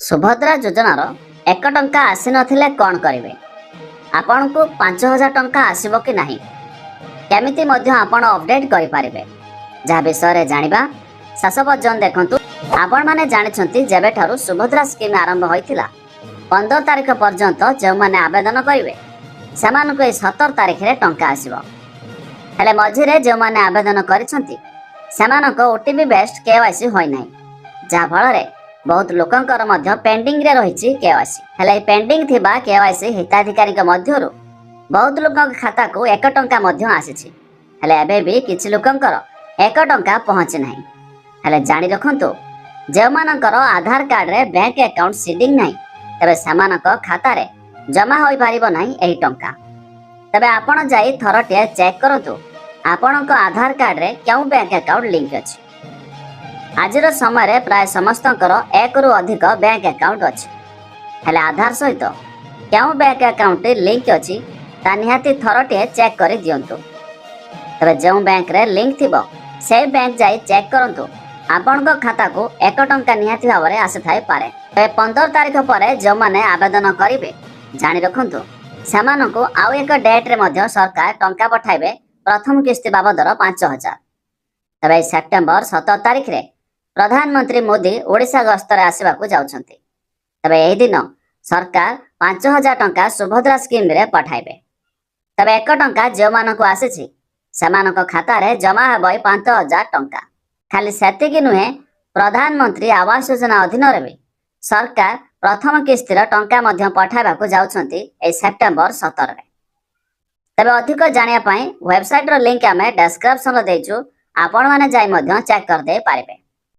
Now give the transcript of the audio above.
ସୁଭଦ୍ରା ଯୋଜନାର 1 ଟଙ୍କା ଆସିନଥିଲେ କ'ଣ କରିବେ? ଆପଣଙ୍କୁ 5000 ଟଙ୍କା ଆସିବ କି ନାହିଁ, କେମିତି ମଧ୍ୟ ଆପଣ ଅପଡେଟ୍ କରିପାରିବେ, ଯାହା ବିଷୟରେ ଜାଣିବା, ଶେଷ ପର୍ଯ୍ୟନ୍ତ ଦେଖନ୍ତୁ। ଆପଣମାନେ ଜାଣିଛନ୍ତି, ଯେବେଠାରୁ ସୁଭଦ୍ରା ସ୍କିମ୍ ଆରମ୍ଭ ହୋଇଥିଲା, 15 ତାରିଖ ପର୍ଯ୍ୟନ୍ତ ଯେଉଁମାନେ ଆବେଦନ କରିବେ, ସେମାନଙ୍କୁ ଏହି 17 ତାରିଖରେ ଟଙ୍କା ଆସିବ। ହେଲେ ମଝିରେ ଯେଉଁମାନେ ଆବେଦନ କରିଛନ୍ତି, ସେମାନଙ୍କ ଓଟିପି ବେସ୍ଡ କେୱାଇସି ହୋଇନାହିଁ, ଯାହାଫଳରେ ବହୁତ ଲୋକଙ୍କର ମଧ୍ୟ ପେଣ୍ଡିଂରେ ରହିଛି କେୱାଇସି। ହେଲେ ଏହି ପେଣ୍ଡିଂ ଥିବା କେୱାଇସି ହିତାଧିକାରୀଙ୍କ ମଧ୍ୟରୁ ବହୁତ ଲୋକଙ୍କ ଖାତାକୁ 1 ଟଙ୍କା ମଧ୍ୟ ଆସିଛି। ହେଲେ ଏବେ ବି କିଛି ଲୋକଙ୍କର 1 ଟଙ୍କା ପହଞ୍ଚି ନାହିଁ। ହେଲେ ଜାଣି ରଖନ୍ତୁ, ଯେଉଁମାନଙ୍କର ଆଧାର କାର୍ଡରେ ବ୍ୟାଙ୍କ ଆକାଉଣ୍ଟ ସିଡିଂ ନାହିଁ, ତେବେ ସେମାନଙ୍କ ଖାତାରେ ଜମା ହୋଇପାରିବ ନାହିଁ ଏହି ଟଙ୍କା। ତେବେ ଆପଣ ଯାଇ ଥରଟିଏ ଚେକ୍ କରନ୍ତୁ, ଆପଣଙ୍କ ଆଧାର କାର୍ଡରେ କେଉଁ ବ୍ୟାଙ୍କ ଆକାଉଣ୍ଟ ଲିଙ୍କ ଅଛି। ଆଜିର ସମୟରେ ପ୍ରାୟ ସମସ୍ତଙ୍କର ଏକରୁ ଅଧିକ ବ୍ୟାଙ୍କ ଆକାଉଣ୍ଟ ଅଛି। ହେଲେ ଆଧାର ସହିତ କେଉଁ ବ୍ୟାଙ୍କ ଆକାଉଣ୍ଟଟି ଲିଙ୍କ ଅଛି, ତା ନିହାତି ଥରଟିଏ ଚେକ୍ କରି ଦିଅନ୍ତୁ। ତେବେ ଯେଉଁ ବ୍ୟାଙ୍କରେ ଲିଙ୍କ ଥିବ, ସେଇ ବ୍ୟାଙ୍କ ଯାଇ ଚେକ୍ କରନ୍ତୁ, ଆପଣଙ୍କ ଖାତାକୁ 1 ଟଙ୍କା ନିହାତି ଭାବରେ ଆସିଥାଇପାରେ। ତେବେ 15 ତାରିଖ ପରେ ଯେଉଁମାନେ ଆବେଦନ କରିବେ, ଜାଣି ରଖନ୍ତୁ, ସେମାନଙ୍କୁ ଆଉ ଏକ ଡେଟ୍ରେ ମଧ୍ୟ ସରକାର ଟଙ୍କା ପଠାଇବେ, ପ୍ରଥମ କିସ୍ତି ବାବଦର 5000। ତେବେ ଏହି ସେପ୍ଟେମ୍ବର 17 ତାରିଖରେ ପ୍ରଧାନମନ୍ତ୍ରୀ ମୋଦି ଓଡ଼ିଶା ଗସ୍ତରେ ଆସିବାକୁ ଯାଉଛନ୍ତି। ତେବେ ଏହି ଦିନ ସରକାର 5000 ଟଙ୍କା ସୁଭଦ୍ରା ସ୍କିମ୍ରେ ପଠାଇବେ। ତେବେ 1 ଟଙ୍କା ଯେଉଁମାନଙ୍କୁ ଆସିଛି, ସେମାନଙ୍କ ଖାତାରେ ଜମା ହେବ ଏହି 5000 ଟଙ୍କା। ଖାଲି ସେତିକି ନୁହେଁ, ପ୍ରଧାନମନ୍ତ୍ରୀ ଆବାସ ଯୋଜନା ଅଧୀନରେ ବି ସରକାର ପ୍ରଥମ କିସ୍ତିର ଟଙ୍କା ମଧ୍ୟ ପଠାଇବାକୁ ଯାଉଛନ୍ତି ଏହି ସେପ୍ଟେମ୍ବର 17ରେ। ତେବେ ଅଧିକ ଜାଣିବା ପାଇଁ ୱେବସାଇଟର ଲିଙ୍କ ଆମେ ଡେସ୍କ୍ରିପସନରେ ଦେଇଛୁ, ଆପଣମାନେ ଯାଇ ମଧ୍ୟ ଚେକ୍ କରିଦେଇ ପାରିବେ।